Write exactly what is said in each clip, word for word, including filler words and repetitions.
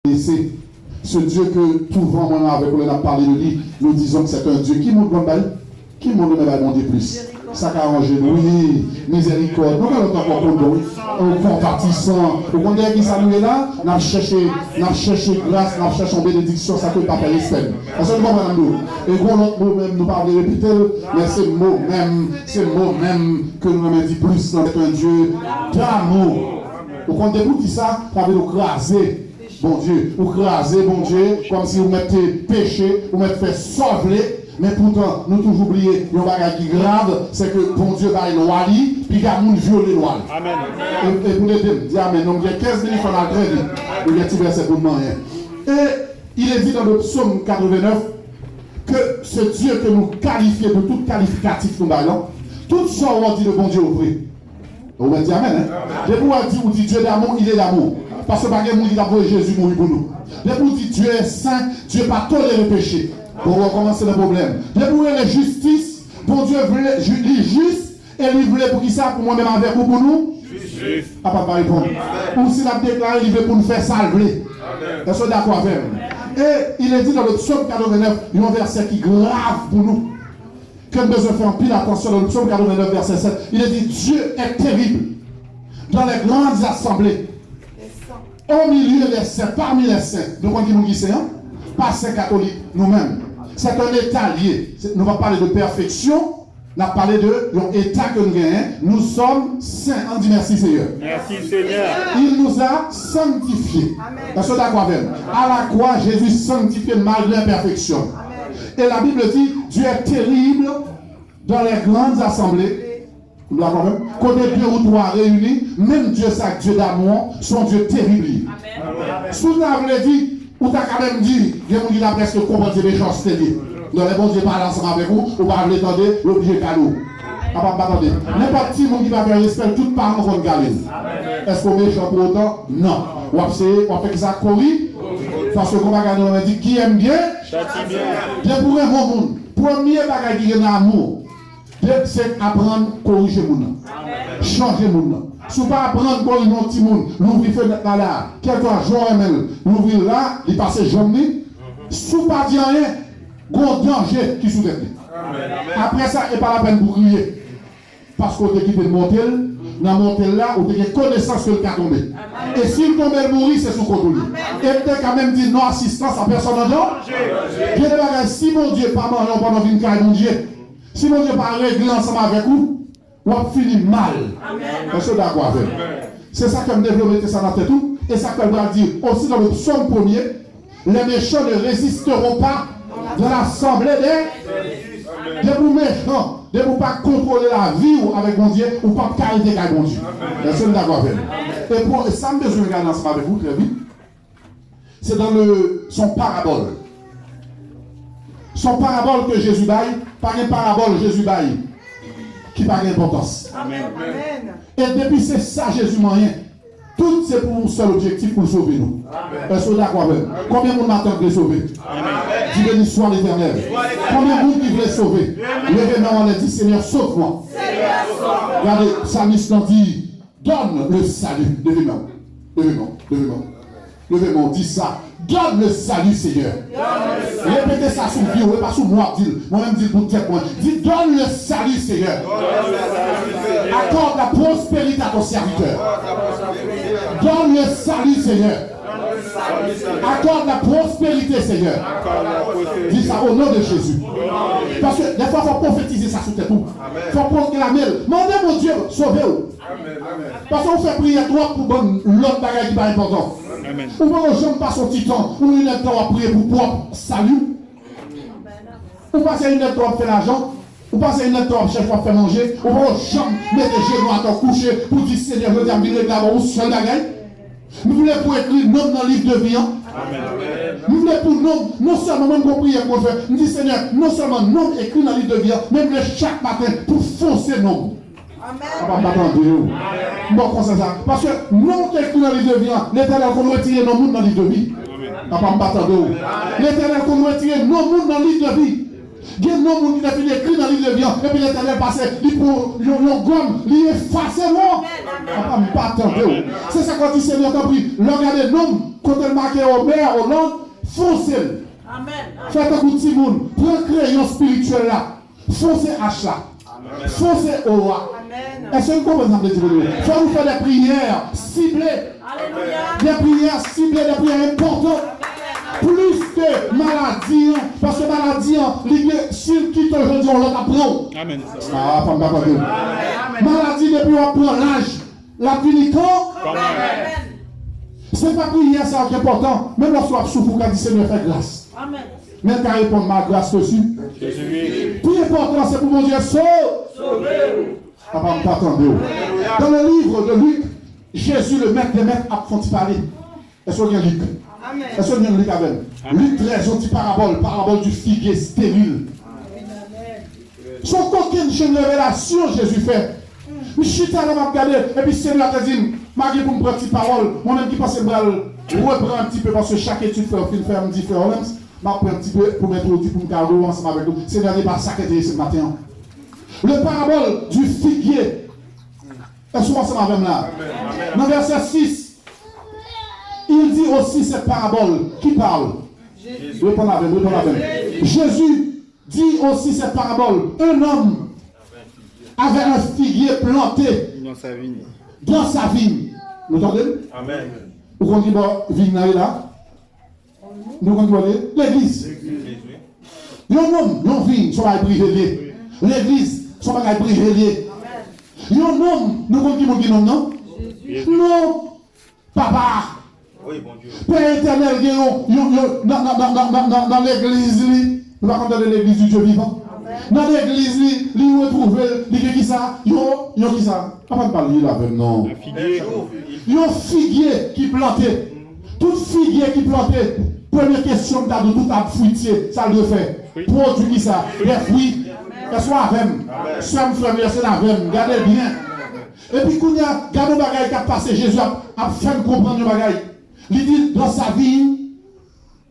blese. Ce Dieu que souvent, mwen avèk ou, lè n ap pale de li, nous disons que c'est un Dieu. Ki moun konn bay? Ki moun renmen bay Bondye plis? Sa ka ranje nou. Wi, mizèrikòd. Nou gen lòt ankò, pardon, wi. Konpatisan. Ou konn dèyè ki sa nou ye la? N ap chèche, n ap chèche gras, n ap chèche yon benediksyon, sa ke pa fè respè. Èske nou konprann m di w? E gon lòt mo menm, nou pa vle repete l, men se mo menm, se mo menm ke nou renmen di plis nan, c'est un Dieu d'amour. Ou konn depi w di sa, sa vle di w kraze Bondye. Ou kraze Bondye, kòmsi ou mèt te peche, ou mèt fè sa w vle, men poutan nou toujou bliye yon bagay ki grav, se ke Bondye bay lwa li, piga moun vyole lwa l. Amèn. E, e pou n ede m, di amèn. Non, m gen kenz minit, fò n al trè vit. Nou gen ti vèsè pou n manyen. Et il est dit dans le psaume quatre-vingt-neuf que ce Dieu que nous qualifions de tout qualificatif nou bay la, tout sa w di de Bondye w vre. Ou mèt di amèn, hein? Depi w di, ou di Dieu d'amour, il est d'amour. Paske pa gen moun ki t ap voye Jezi mouri pou nou. Depi w di Dieu est saint, Dieu pa tolere peche. Bon, ou kòmanse nan pwoblèm. Depi w rele jistis, Bondye vle, ju- li jis, e li vle pou ki sa? Pou mwen menm avèk ou, pou nou? Jis. Apa pa reponn. Ou si l ap deklare, li vle pou n fè sa l vle. Èske w dakò avè m? E il est dit dans le psaume quatre-vingt-neuf, yon vèsè ki grav pou nou. Ke m bezwen fè anpil atansyon nan Psaume quatre-vingt-neuf, verset sept. Il est dit, Dieu est terrible dans les grandes assemblées, au milieu des saints, parmi les saints. Nou konn ki moun ki sen an? Pa sen katolik, nou menm. C'est un état lié. Se- Nou pa pale de pèfeksyon, n ap pale de yon eta ke nou genyen. Nous sommes saints. Ann di mèsi, Seyè. Mèsi, Senyè. Il nous a sanctifiés. Èske w dakò avè m? À la croix, Jésus sanctifié malgré imperfection. Et la Bible dit, Dieu est terrible dans les grandes assemblées. Ou dakò avè m? Kote de ou twa reyini, menm Dye sa, Dye damou an, se yon Dye terib li ye. Si w ta vle di, ou ta ka menm di, gen moun ki ta prèske konprann se mechanste li ye. Non, lè Bondye pale ansanm avèk ou, ou pa vle tande, l oblije gade w. Apa m pa tande. Nenpòt timoun ki pa fè respè l, tout paran konn gade l. Èske w mechan pou otan? Non. W ap seye, w ap fè ki sa? Kori. Paske gon bagay nou renmen di, qui aime bien, châtie bien. Depi w renmen yon moun, premye bagay ki gen nan amou, de, se aprann korije moun nan. Chanje moun nan. Si w pa aprann korije yon timoun, louvri fenèt la la, kèlkeswa jan w renmen l, louvri l la, li pase janm li. Si w pa di anyen, gon danje ki sou tèt li. Apre sa, e pa lapèn pou kriye. Paske w te kite l monte l, nan monte l la, ou te gen konesans ke l ka tonbe. E si l tonbe, l mouri, se sou kont ou li. E m te ka menm di non assistance à personne en danger. Gen de bagay, si Bondye pa manyen w pandan w vin kay Bondye, si Bondye pa regle ansanm avèk ou, w ap fini mal. Èske w dakò avè m? Se sa ke m te vle mete sa nan tèt ou, e sa ke l pral di osi nan le psaume premier, les méchants ne résisteront pas dans l'assemblée des. Depi w mechan, depi w pa kontwole lavi w avèk Bondye, ou p ap ka rete kay Bondye. Èske n dakò avè m? E pou, e sa m bezwen gade ansanm avèk ou trè vit, se dans le, son parabòl. Son parabòl ke Jezi bay, pa gen parabòl Jezi bay ki pa gen enpòtans. Amèn. E depi se sa Jezi manyen, tout se pou yon sèl objektif, pou l sove nou. Èske w dakò avè m? Konbyen moun maten vle sove? Di, béni soit l'Éternel. Konbyen moun ki vle sove? Leve men w anlè, di, Seigneur, sauve-moi. Gade, psalmiste lan di, donne le salut. Leve men w. Leve men w. Leve men w. Leve men w, di sa. Donne le salut, Seigneur. Repete sa sou vi w, e pa sou mwen w ap di l. Mwen menm di l pou tèt mwen. Di, donne le salut, Seigneur. Accorde la prospérité à ton serviteur. Donne le salut, Seigneur. Accorde la prospérité, Seigneur. Di sa au nom de Jésus. Paske dèfwa fò w pwofetize sa sou tèt ou. Fò w pwoklame l. Mande Bondye sove w. Paske ou fè priyè twòp pou bann lòt bagay ki pa enpòtan. Ou poko janm pase yon ti tan, ou yon èdtan w ap priye pou pwòp sali w. Ou pase yon èdtan w ap fè lajan, ou pase yon èdtan w ap chèche w ap fè manje, ou poko janm mete jenou atè w kouche pou di, Senyè, jodi a m vin regle avè w yon sèl bagay. M vle pou ekri non m nan liv de vi an. M vle pou non m, non sèlman mwen m gon priyè m konn fè, m di, Senyè, non sèlman non m ekri nan liv de vi an, men m vle chak maten pou fonse non m. Papa m pa tande w. M ba w konsèy sa. Paske non w te ekri nan liv de vi an, Letènèl konn retire non moun nan liv de vi. Papa m pa tande w. Letènèl konn retire non moun nan liv de vi. Gen non moun ki te fin ekri nan liv de vi an, epi Letènèl pase, li pran yon, yon gòm, li efase non. Apa m pa tande w. Se sa k fè w di, Senyè, tanpri, lè w gade non m, kote l make Omer Hollande, fonse l. Fè tankou timoun, pran kreyon espirityèl la, fonse H la, fonse O a. Èske nou konprann sa m vle di pou nou? Fò nou fè de priyè sible. Des prières ciblées, des prières importantes. Plis ke maladi an, paske maladi an, li gen, si l kite w jodi a, yon lòt ap pran w. Amèn. Ah, fò m ta tande w. Maladi, depi w ap pran laj, l ap vini kan? Se pa priyè sa yo ki enpòtan. Menm lòske w ap soufri, w ka di, Senyè, fè gras. Men l ka reponn, ma grâce te suffit. Pi enpòtan, se pou Bondye sove w. Papa, m pa tande w. Dans le livre de Luc, Jésus, le maître des maîtres, ap fè yon ti pale. Èske w gen Lik? Èske w gen Lik avè m? Lik trèz, yon ti parabòl, parabòl di figye steril. Se yon kokennchenn revelasyon Jezi fè. M chita la, m ap gade, epi Senyè a te di m, m a gen pou m pran ti pawòl, mwen menm ki panse m pral repran yon ti pe, paske chak etid frè yo fin fè, m di frè Orlems, m ap pran yon ti pe pou m entwodui, pou m ka rewè ansanm avèk nou. Senyè a di, e pa sa k enterese m maten an. Le parabòl di figye. Èske w ansanm avè m la? Nan vèsè sis, il dit aussi cette parabole. Qui parle? Reponn avè m, reponn avè m. Jésus dit aussi cette parabole. Un homme avait un figuier planté dans sa vigne. Dans sa vigne. Nou tande m? Ou konn ki bò viy nan ye la? Nou konn ki bò l ye? Legliz. Yon nonm, yon viy, se yon bagay prive l ye. Legliz, se yon bagay prive l ye. Yon nonm, nou konn ki moun ki nonm nan? Non. Papa. Pè Etènèl gen yon, yon, yon, nan, nan legliz li. Nou pa konn tande legliz di Dye vivan. Nan legliz li, li retwouve l, li gen kisa? Yon, yon kisa? Papa m pa li la menm non. Yon figye ki plante. Tout figye ki plante, premye kesyon m ta di w, tout ab fwitye, sa l dwe fè? Pwodui kisa? De fwi. Èske w avè m? Sè m, frè m yo, èske n avè m? Gade byen. Epi kounye a, gade yon bagay k ap pase, Jezi ap, ap fè n konprann yon bagay. Li di, dans sa vigne,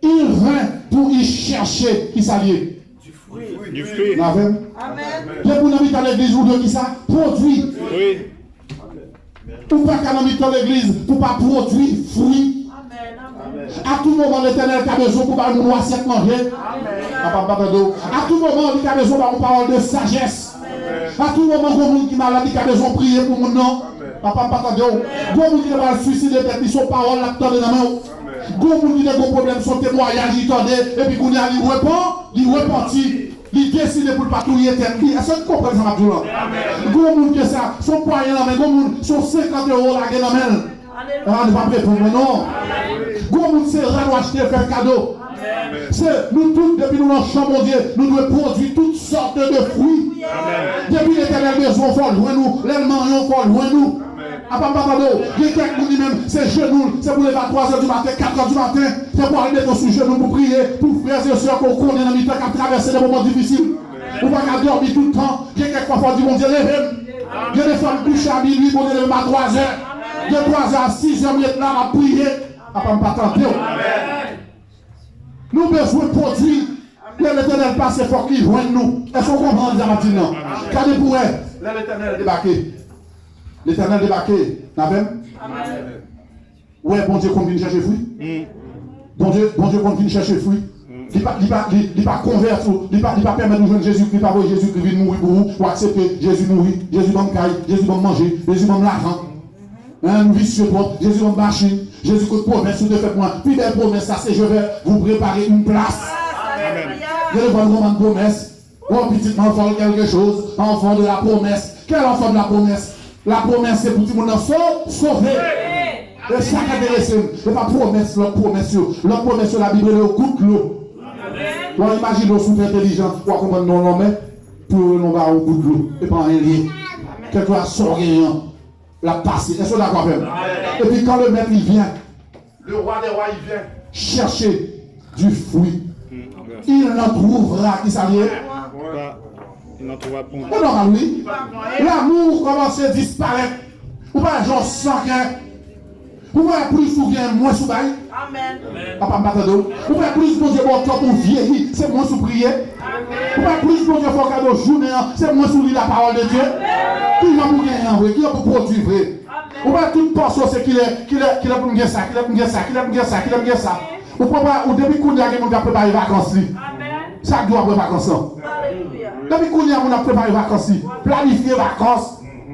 il vint pour y chercher, kisa l ye? N avè m? Depi w nan mitan legliz, ou dwe kisa? Pwodui. Ou pa ka nan mitan legliz pou pa pwodui fwi. A tou moman, Letènèl ka bezwen pou bay moun yon asyèt manje. Papa m pa tande w. A tou moman, li ka bezwen ba yon pawòl de sajès. A tou moman, gon moun ki malad, li ka bezwen priye pou moun nan. Papa m pa tande w. Gon moun ki te pral swiside tèt li, se yon pawòl l ap tande nan men w. Gon moun ki te gon pwoblèm, se yon temwayaj li tande, epi kounye a li repan, li repanti. Li deside pou l pa touye tèt li. Èske n konprann sa m ap di w lan? Gon moun ke sa, se yon pwayen nan men, gon moun, se yon senkant ewo lage nan men l. Ah, nou p ap reponn mwen non. Gon moun se rad w achte fè l kado. Se nou tout, depi nou nan chan Bondye, nou dwe pwodui tout sòt de fwi. Depi Letènèl bezwen w, fò l jwenn ou. Lè l manyen w, fò l jwenn ou. Apa m pa tande w? Gen kèk moun li menm, se jenou l, se pou leve a twazè di maten, katrè di maten, se pou al mete w sou jenou pou priye pou frè e sè ke w konnen nan mitan k ap travèse de moman difisil. Ou pa ka dòmi tout tan. Gen kèk fwa fò w di, Bondye, leve m. Gen de fwa m kouche a minui, Bondye leve m a twazè. De twazè a sizè m ret la, m ap priye. Apa m pa tande w? Nou bezwen pwodui. Lè Letènèl pase, fòk li jwenn nou. Èske w konprann sa m ap di w lan? Gade pou wè. Lè Letènèl debake, Letènèl debake, n avè m? Wè, Bondye konn vin chèche fwi. Bondye, Bondye konn vin chèche fwi. Li pa, li pa, li, li pa konvèti w, li pa, li pa pèmèt ou jwenn Jezikri, li pa voye Jezikri vin mouri pou ou, ou aksepte Jezi mouri, Jezi ban m kay, Jezi ban m manje, Jezi ban m lajan. Hein, nou visye twòp. Jezi ban m machin. Jezi, kot pwomès ou te fè pou mwen? Pi bèl pwomès la, se je vais vous préparer une place. Amèn. Gen de fwa nou konprann pwomès. Oh, pitit mwen, fè l quelque chose. Enfant de la promesse. Quel enfant de la promesse? La promesse, se pou timoun nan so-, sove. E sa k enterese m, se pa pwomès, lòt pwomès yo. Lòt pwomès yo, Labib rele yo gout dlo. Ou a imajine w si w te entèlijan, ou a konprann non lanmè, pou yo rele yon bagay yon gout dlo. E pa anyen l ye. Kèlkeswa sa w genyen an, l ap pase. Èske w dakò avè m? Epi quand le maître il vient, le roi des rois, il vient chercher du fruit. Il n'en trouvera, ki sa l ye? Li nan twa pwen. Ou nòmal, wi. Lanmou kòmanse disparèt. Ou pa wè jan w san kè. Ou pa wè plis ou gen, mwens ou bay. Amèn. Papa m pa tande w. Ou pa wè plis Bondye ba w tan pou w vyeyi, se mwens ou priye. Amèn. Ou pa plis Bondye fè w kado jounen an, se mwens ou li lapawòl de Dye. Kijan pou genyen an vre? Kijan pou pwodui vre? Ou pa tout pòso se kilè, kilè, kilè pou m gen sa, kilè pou m gen sa, kilè pou m gen sa, kilè pou m gen sa. Ou prepare, ou depi kounye a gen moun k ap prepare vakans li. Sa k di w apre vakans lan? Depi kounye a moun ap prepare vakans li. Planifye vakans.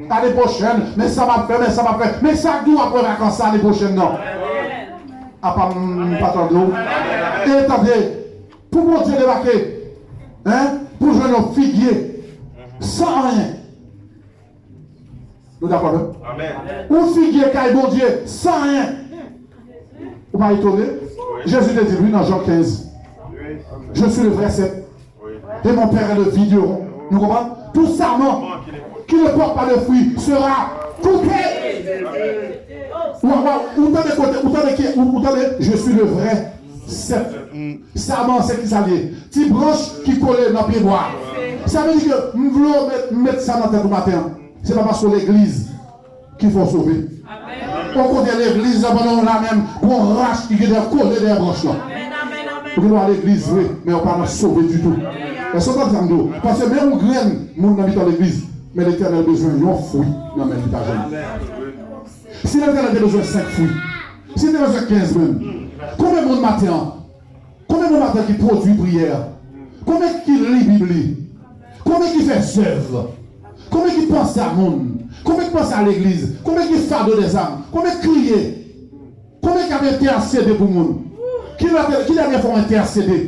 Ane pwochèn, men sa m ap fè, men sa m ap fè. Men sa k di w apre vakans sa ane pwochèn nan? Apa m pa tande w? E tande, pou Bondye debake, hein, pou jwenn yon figye san anyen. Nou dakò avè m? Yon figye kay Bondye san anyen. Ou pa etone? Jezi te di l, wi, nan Jan kenz, Je suis le vrai cep. Et mon Père est le vigneron. Nou konprann? Tout sarment qui ne porte pas de fruit sera coupé. Ou, ou, ou tande kote, ou tande ki, ou, ou tande, Je suis le vrai cep. Sarment, se ki sa l ye? Ti branch ki kole nan pye bwa. Sa vle di ke m vle w met, met sa nan tèt ou maten an. Se pa paske w legliz ki fè w sove. Okontrè, legliz la, pandan w la menm, gon rach ki gentan kole dèyè branch lan. Ou gen dwa legliz vre, men w pa nan sove ditou. Èske w konprann sa m di w? Paske menm yon grenn moun nan mitan legliz, men Letènèl bezwen yon fwi nan men li pa jwenn. Si Letènèl te bezwen senk fwi, si l te bezwen kenz menm, konbyen moun maten an Konbyen moun maten ki pwodui priyè? Konbyen ki li Bib li? Konbyen ki fè zèv? Konbyen ki panse a moun? Konbyen ki panse a legliz? Konbyen ki fado dèzam? Konbyen ki kriye? Konbyen ki ap entèsede pou moun? Ki lè, ki dènye fwa w entèsede?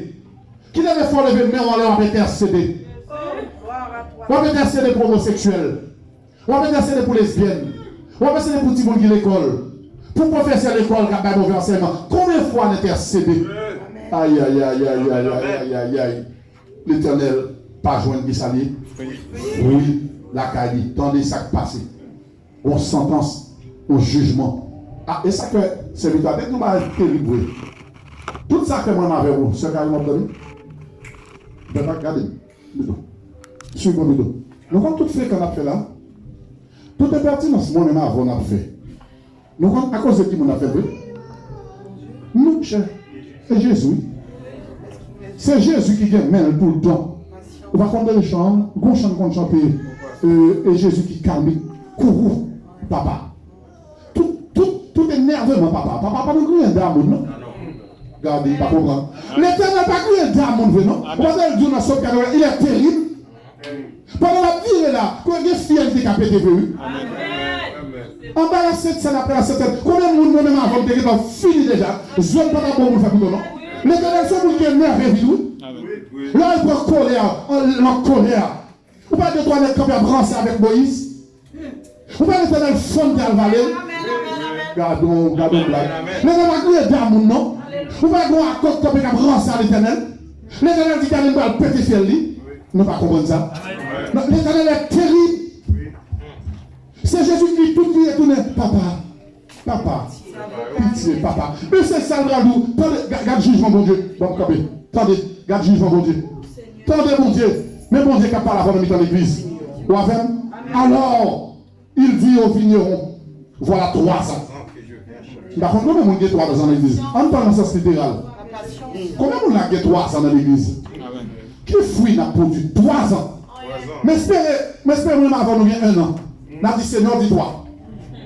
Ki dènye fwa w leve men w anlè w ap entèsede? W ap entèsede pou omoseksyèl. W ap entèsede pou lesbyèn. W ap entèsede pou timoun ki lekòl. Pou pwofesè lekòl k ap bay move ansèyman. Konbyen fwa n entèsede? Ayayayayayayayay. Letènèl pa jwenn ki sa l ye? Fwi lakay li. Tande sa k pase. Yon santans, yon jijman. A, e sa k fè sèvitè a te di yon bagay terib vre. Tout sa k fè mwen avè w, sè Karen, w ap tande? Bèt ak gade m. Pito. Swiv mwen pito. Nou konn tout frekan n ap fè la? Tout enpètinans mwen menm avè w n ap fè. Nou konn akoz de ki moun n ap fè l vre? Nou, monchè. Se Jezi, wi. Se Jezi ki gen men l toultan. Ou pa konn tande chan an? Gon chan n konn chante, e, e Jezi ki kalme kourou papa. Tout, tout, tout enèveman papa. Papa pa nan griyen dè a moun, non. Gade, li pa konprann. Letènèl pa griyen dè a moun vre, non. Ou pa tande l di w nan Sòm katreven, il est terrible. Pandan l ap vire la, kote gen fyèl li te ka pete vre, wi. Anba la sent sèn, apre la sent sèn. Konbyen moun mwen menm avè w te gentan fini deja? Zòn pa t ap bon pou l fè pito, non. Letènèl se yon moun ki enève vit, wi. Lè l pran kolè, an, nan kolè. Ou pa de twa nèg kanpe ap ranse avèk Moyiz? Ou pa Letènèl fann te al vale l? Gade yon, gade yon blag. Letènèl pa griyen dè a moun, non. Ou pa gen yon akò k kanpe k ap ranse a Letènèl? Letènèl di, gade, m pral pete fyèl li. Nou pa konprann sa? Non, Letènèl est terrible. Se Jezi ki tout kriye tounen, papa. Papa, pitye, papa. Men se sa l pral di w. Tande, ga-, gad jijman Bondye. Bon, kanpe. Tande, gad jijman Bondye. Tande Bondye. Men Bondye k ap pale avè w nan mitan legliz. Ou avè m? Alors, il dit au vigneron, voilà trois ans. M pa konn konbyen moun gen twa zan nan legliz. Ann pran nan sans literal. Konbyen moun la gen twa zan nan legliz? Ki fwi n ap pwodui? Twa zan. M espere, m espere mwen avè w nou gen en an. N a di, Senyè, di twa.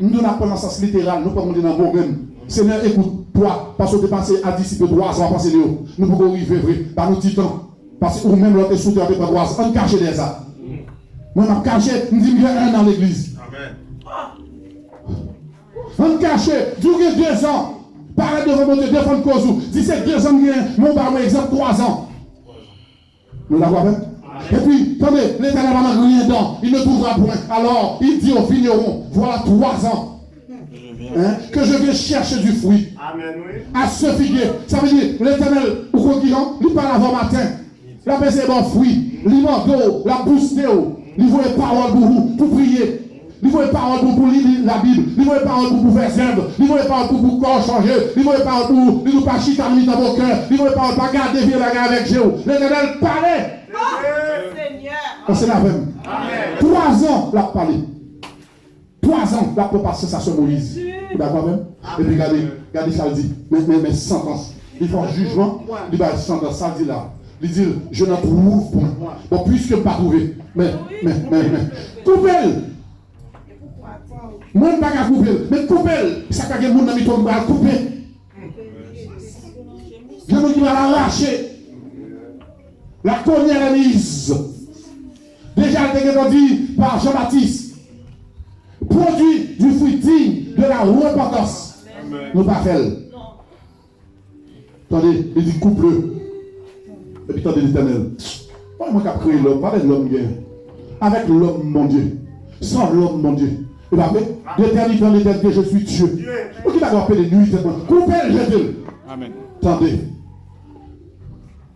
M di w n ap pran nan sans literal, nou pran moun nan bon menm. Senyè, ekout, twa, paske w te panse a disip yo twa zan, w ap anseye yo. Nou poko rive vre, ba nou ti tan. Paske ou menm lè w te sou tè a, w te pran twa zan. Ann kache dèyè sa. Mwen, m ap kache, m di m gen en an legliz. Ann kache, di w gen de zan. Parèt devan Bondye, defann koz ou. Di se de zan m genyen, men w ba mwen egzanp twa zan. Nou dakò avè m? Epi, tande, Letènèl pa nan griyen dan, il ne trouvera point. Alors, il dit au vigneron, voilà trois ans, hein, que je viens chercher du fruit à ce figuier. Sa vle di, Letènèl, ou konn kijan? Li pale avè w maten. L ap eseye ba w fwi. Li mande w, l ap bouste w. Li voye pawòl pou ou, pou priye. Li voye pawòl pou, pou li, li Labib. Li voye pawòl pou, pou fè zèv. Li voye pawòl pou, pou kò w chanje. Li voye pawòl pou, li di w pa chita nan mitan bokè. Li voye pawòl pa gade vye bagay avèk je w. Letènèl pale! Ansanm avè m. Twa zan, l ap pale. Twa zan, l ap pran pasyans a sè Moyiz. Ou dakò avè m? Epi gade, gade sa l di. Men, men, men santans. Li fè yon jijman, li bay santans. Sa l di la? Li di l, "Je n'en trouve point." Bon, puiske m pa twouve, men, men, men, men, koupe l! Mwen, m pa ka koupe l, men koupe l! Sa ka gen moun nan mitan w ki pral koupe. Gen moun ki pral arache. La cognée est mise. Deja, l te gentan di pa Jean-Baptiste, produit du fruit digne de la repentance. Nou pa fè l. Tande, li di, "Coupe-le." Epi tande Letènèl. Mwen, mwen k ap kreye lòm, pa avèk lòm m genyen. Avèk lòm, Bondye. San lòm, Bondye. E pa vre? D'éternité en éternité, je suis Dieu. Pou ki ta dwe apele nuit et mwen? Koupe l, jete l. Amen. Tande.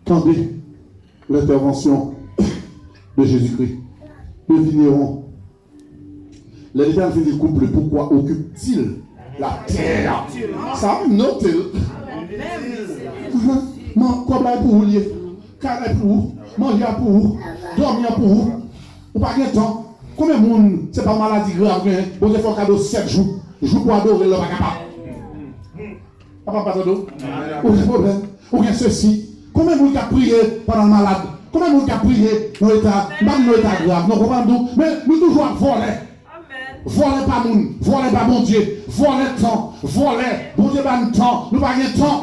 Tande l'intervention de Jésus-Christ. Le vigneron Lè Letènèl fin di, "Coupe-le, pourquoi occupe-t-il la terre?" Sa m note l. Man, kòb la e pou ou l ye. Kay la e pou ou. Manje a pou ou. Dòmi a pou ou. Ou pa gen tan. Konbyen moun, se pa maladi grav ou genyen, Bondye fè w kado sèt jou. Jou pou adore l, ou pa kapab. Papa m pa tande w. Ou gen pwoblèm. Ou gen sesi. Konbyen moun k ap priye pandan l malad? Konbyen moun k ap priye nan eta, m pa di nan eta grav, non, konprann tou, men nou toujou ap vòlè. Vòlè pa moun, vòlè pa Bondye, vòlè tan, vòlè. Bondye ba n tan, nou pa gen tan.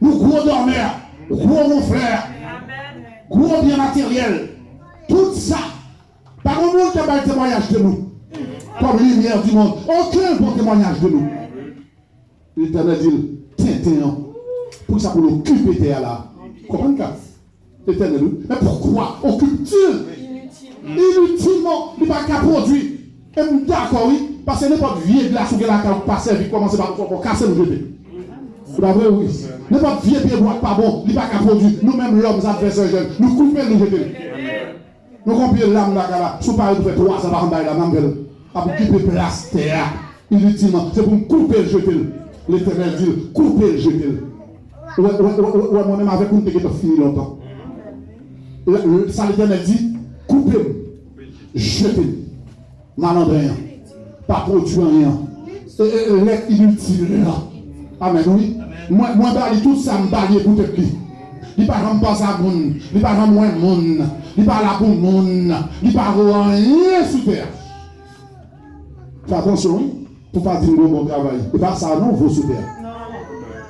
Nou gwo dòmè, gwo wonflè, gwo byen materyèl. Tout sa, pa gen moun k ap bay temwayaj de nou. Comme lumière du monde, okenn bon temwayaj de nou. Letènèl di l, "Tenten an, poukisa pou l okipe tè a la?" Konprann ka? Letènèl, wi. "Mais pourquoi occupe-t-il? Inutilement, li pa ka pwodui." E m dakò, wi, paske nenpòt vye glas ou gen lakay ou pa sèvi, kòmanse pa bon, kase l, ou jete. Se pa vre, wi. Nenpòt vye pye bwa k pa bon, li pa ka pwodui. Nou menm lòm, advèsè jèn, nou koupe l, nou jete l. Nou gon pye lam lakay la, si w pare pou fè twa zan pa janm bay lam, n ap fè l. Ap okipe plas tè a initilman. Se pou m koupe l, jete l. Letènèl di l, koupe l, jete l. Ou wè, ou wè, ou wè, ou wè, mwen menm avèk ou, m te gentan fini lontan. E, e, sa Letènèl di, koupe m, jete m. Malandren an. Pa pwodui anyen. E, e, lèt initil la. Amèn, wi. Mwen, mwen ba li tout sa m ba li e poutèt li. Li pa janm panse a moun. Li pa janm wè moun. Li pa la pou moun. Li pa vo anyen sou tè a. Fè atansyon, wi. Pou pa di m gon bon travay. E pa sa non, vo sou tè a.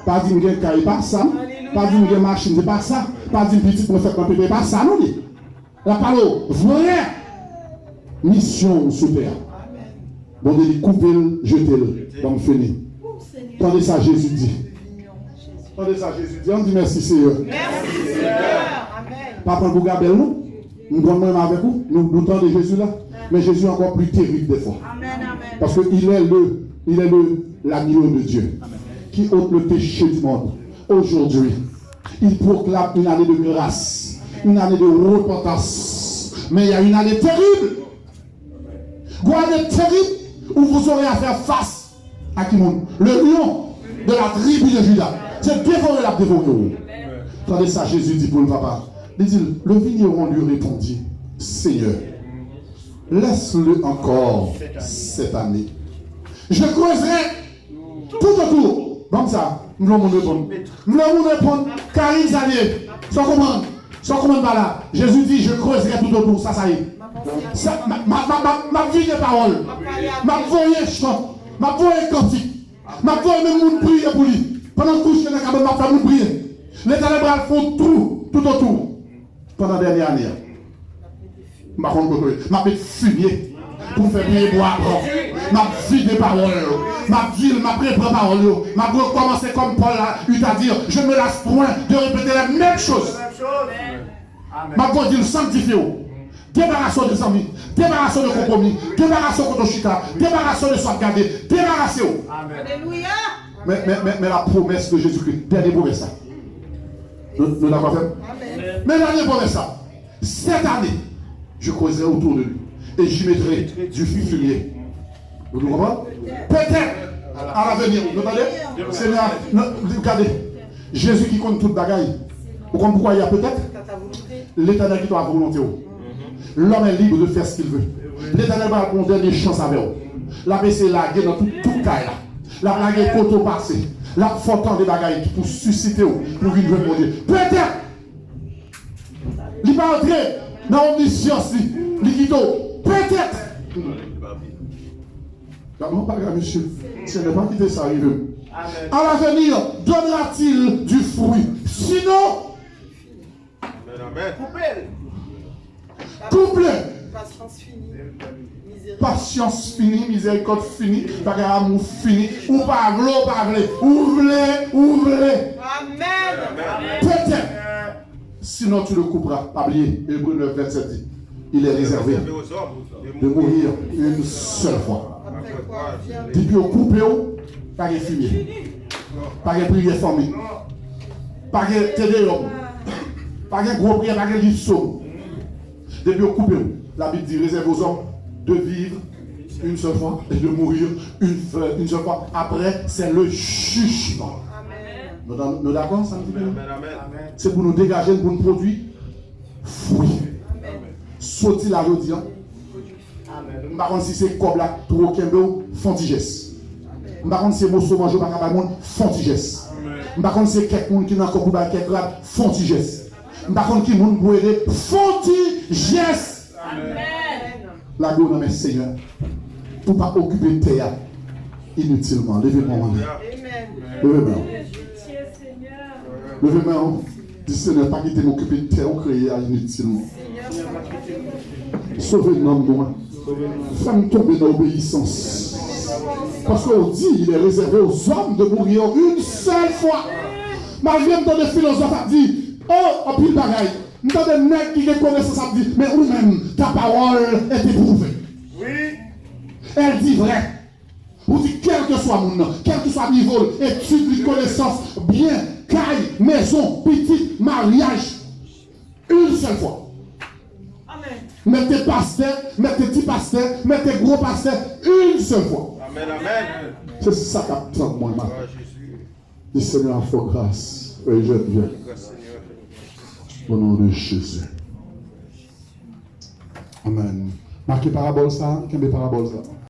Pa di m gen kay, e pa sa non. Pa di m gen machin, se pa sa. Pa di m pitit mwen fèt nan pepe, e pa sa non li. L ap pale w vrè misyon w sou tè a. Bondye di, "Koupe l, jete l." Ban m fini. Tande sa Jezi di. Tande sa Jezi di. Ann di, "Mèsi, Seyè." Pa pran l pou gabèl, non. M konn mwen menm avèk ou, nou, nou tande Jezi la. Men Jezi ankò pli terib dèfwa. Paske il est le, il est le, l'agneau de Dieu qui ôte le péché du monde. Aujourd'hui, il proclame une année de grâce, une année de repentance. Mais il y a une année terrible. Une année terrible où vous aurez à faire face à qui moun? Le lion de la tribu de Juda. Se devore l ap devore w. Tande sa Jezi di pou l, papa. Li di l, le vigneron lui répondit, Seigneur, laisse-le encore cette année. Je creuserai tout autour. Ban m sa. M vle yon moun reponn. M vle yon moun reponn. Karine Xavier. Sa w konprann? Sa w konprann pa la? Jezi di, je creuserai tout autour. Sa, sa ye. Sa, m ap, m ap, m ap, m ap vide pawòl. M ap voye chan. M ap voye kantik. M ap voye menm moun priye pou li. Pandan l kouche nan kabann, m ap fè moun priye. Letènèl pral fè yon twou tout otou. Pandan dènye ane a. M pa konn kote w ye. M ap met fimye pou m fè pye bwa pran. M ap vide pawòl yo. M ap di l, m ap repran pawòl yo. M ap rekòmanse kòm Pòl la, il a dit, je ne me lasse point de répéter les mêmes choses. M ap di l, sanktifye w. Debarase w de zanmi. Debarase w de konpwomi. Debarase w kote w chita. Debarase w de sa w ap gade. Debarase w. Alelouya. Men, men, men, men la promesse de Jésus-Christ. Dènye pwomès la. Nou, nou dakò avè m? Men dènye pwomès la. Cette année, je creuserai autour de lui et j'y mettrai du fumier. Nou konprann? Petèt, à l'avenir. Nou tande? Senyè, nou, gade. Jezi ki konn tout bagay. Ou konn poukwa y a petèt? Letènèl ki twa volonte w. L'homme est libre de faire ce qu'il veut. Letènèl pral pran yon dènye chans avè w. L ap eseye lage nan tout, tout kay la. L ap lage kote w pase. L ap fè w tande bagay ki pou sisite w pou vin jwenn Bondye. Petèt, Li pa antre nan omnisyans li. Li kite w. Petèt. Gade yon bagay, mesye. Senyè, pa kite sa rive m. À l'avenir, donnera-t-il du fruit? Sinon, Amèn, amèn. koupe. Pasyans fini. Mizèrikòd. Pasyans fini, mizèrikòd fini, bagay amou fini. Ou pa vle, ou pa vle. Ou vle, ou vle. Amèn. Petèt. Sinon, tu le couperas. Pa bliye, Ebre nèf vennsenk di, il est réservé de mourir une seule fois. Depi yo koupe w, pa gen fimye, pa gen priyè fanmi, pa gen tedeyòm, pa gen gwo priyè, pa gen liv som. Depi yo koupe w, Labib di, réservé aux hommes de vivre une seule fois et de mourir une, une seule fois. Après, c'est le jugement. Nou dakò sa m di nou? Se pou nou degaje n pou n pwodui fwi. Soti la jodi a. M pa konn si se kòb la k twò kenbe w, fè yon ti jès. M pa konn si se moso manje w pa ka bay moun, fè yon ti jès. M pa konn si se kèk moun ki nan kòb ou bay kèk rad, fè yon ti jès. M pa konn ki moun pou ede, fè yon ti jès. Lage w nan men Senyè. Pou pa okipe tè a initilman. Leve men w. Leve men w. Leve men w. Di, Senyè, pa kite m okipe tè ou kreye a initilman. Sove nanm mwen. Fè m tonbe nan obeyisans. Paske ou di, il est réservé aux hommes de mourir une seule fois. Malgre m tande filozòf ap di, oh, anpil bagay. M tande nèg ki gen konesans ap di, men ou menm, ta parole est éprouvée. Elle dit vrai. Ou di, kèlkeswa moun nan, kèlkeswa nivo l, etid li, konesans, byen, kay, mezon, pitit, maryaj, une seule fois. Mete pastè, mete ti pastè, mete gwo pastè, une seule fois. Amèn, amèn. Se sa k ap tann mwen maten. Di, Senyè, fè gras. Fè jèn vyen. Au nom de Jésus. Amen. Make parabòl sa, kenbe parabòl sa.